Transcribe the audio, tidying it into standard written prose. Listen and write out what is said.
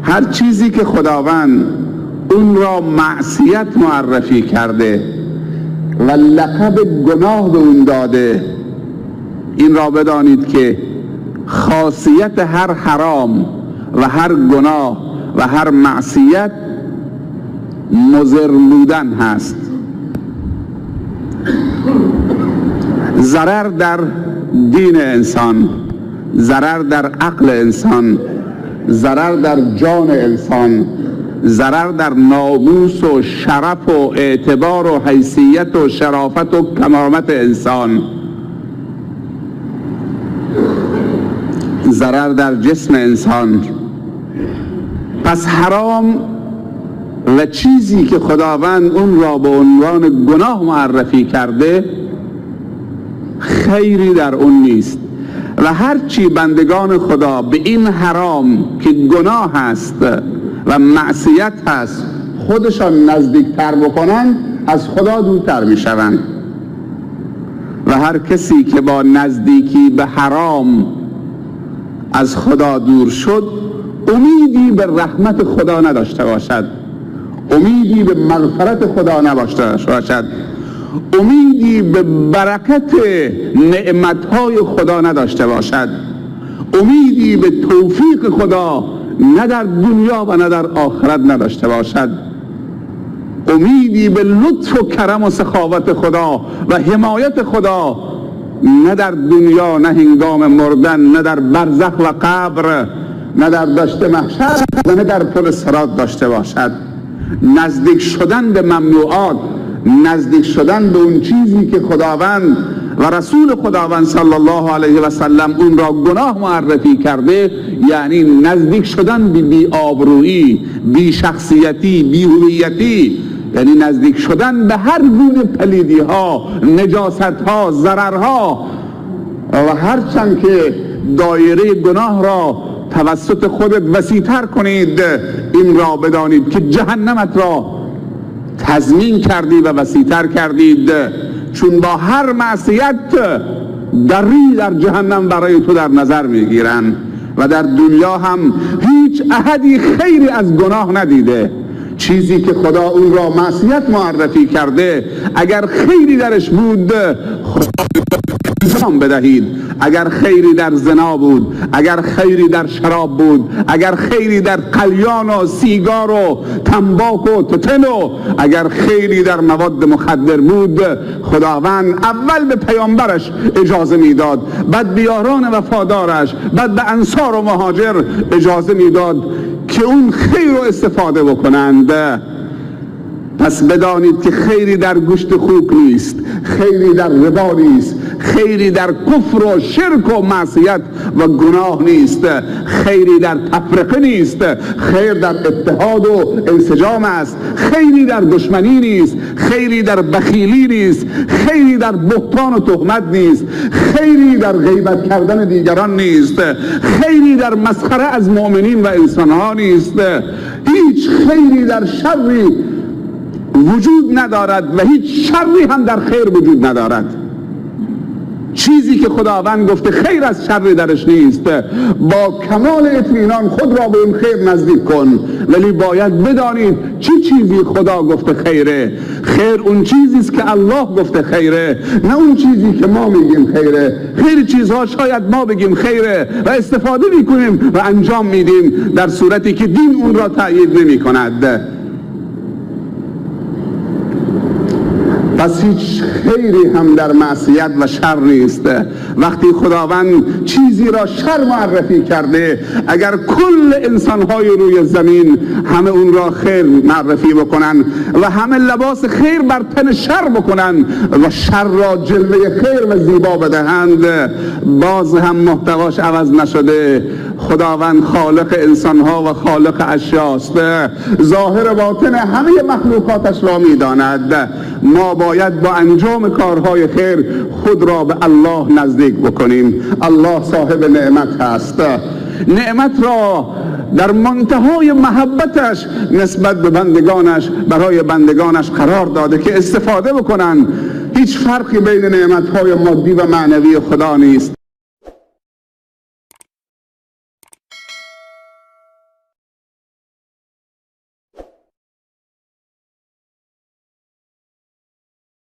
هر چیزی که خداوند اون را معصیت معرفی کرده و لقب گناه به اون داده، این را بدانید که خاصیت هر حرام و هر گناه و هر معصیت مضر بودن هست. ضرر در دین انسان، ضرر در عقل انسان، ضرر در جان انسان، ضرر در ناموس و شرف و اعتبار و حیثیت و شرافت و کرامت انسان، ضرر در جسم انسان. پس حرام و چیزی که خداوند اون را به عنوان گناه معرفی کرده خیری در اون نیست و هرچی بندگان خدا به این حرام که گناه هست و معصیت هست خودشان نزدیکتر بکنن، از خدا دورتر میشوند. و هر کسی که با نزدیکی به حرام از خدا دور شد، امیدی به رحمت خدا نداشته باشد، امیدی به مغفرت خدا نداشته باشد، امیدی به برکت نعمتهای خدا نداشته باشد، امیدی به توفیق خدا نه در دنیا و نه در آخرت نداشته باشد، امیدی به لطف و کرم و سخاوت خدا و حمایت خدا نه در دنیا، نه هنگام مردن، نه در برزخ و قبر، نه در دشت محشر و نه در پل صراط داشته باشد. نزدیک شدن به ممنوعات، نزدیک شدن به اون چیزی که خداوند و رسول خداوند صلی الله علیه و سلم اون را گناه معرفی کرده، یعنی نزدیک شدن به بی آبرویی، بی شخصیتی، بی هویتی، یعنی نزدیک شدن به هر گونه پلیدی ها، نجاست ها، ضررها. و هرچند که دایره گناه را توسط خودت وسیع‌تر کنید، این را بدانید که جهنمت را تضمین کردی و وسیع‌تر کردید، چون با هر معصیت دری در جهنم برای تو در نظر میگیرن. و در دنیا هم هیچ احدی خیری از گناه ندیده. چیزی که خدا اون را معصیت معرفی کرده اگر خیری درش بود خدا انجام بدهید، اگر خیری در زنا بود، اگر خیری در شراب بود، اگر خیری در قلیان و سیگار و تنباک و تتن و اگر خیری در مواد مخدر بود، خداوند اول به پیامبرش اجازه میداد، بعد به یاران وفادارش، بعد به انصار و مهاجر اجازه میداد که اون خیر رو استفاده بکنند. پس بدانید که خیری در گوشت خوک نیست، خیری در ربا نیست، خیری در کفر و شرک و معصیت و گناه نیست، خیری در تفرقه نیست، خیر در اتحاد و انسجام است، خیری در دشمنی نیست، خیری در بخیلی نیست، خیری در بهتان و تهمت نیست، خیری در غیبت کردن دیگران نیست، خیری در مسخره از مؤمنین و انسانها نیست، هیچ خیری در شری وجود ندارد و هیچ شری هم در خیر وجود ندارد. چیزی که خداوند گفته خیر از شر درش نیست، با کمال اطمینان خود را به اون خیر نزدیک کن، ولی باید بدانید چه چیزی خدا گفته خیره. خیر اون چیزی است که الله گفته خیره، نه اون چیزی که ما میگیم خیره. خیر چیزها شاید ما بگیم خیره و استفاده میکنیم و انجام میدیم، در صورتی که دین اون را تأیید نمیکند. پس هیچ خیری هم در معصیت و شر نیست. وقتی خداوند چیزی را شر معرفی کرده، اگر کل انسانهای روی زمین همه اون را خیر معرفی بکنن و همه لباس خیر بر تن شر بکنن و شر را جلوه خیر و زیبا بدهند، باز هم محتواش عوض نشده. خداوند خالق انسانها و خالق اشیاست، ظاهر و باطن همه مخلوقاتش را میداند. ما باید با انجام کارهای خیر خود را به الله نزدیک بکنیم. الله صاحب نعمت هست، نعمت را در منتهای محبتش نسبت به بندگانش برای بندگانش قرار داده که استفاده بکنن. هیچ فرقی بین نعمتهای مادی و معنوی خدا نیست.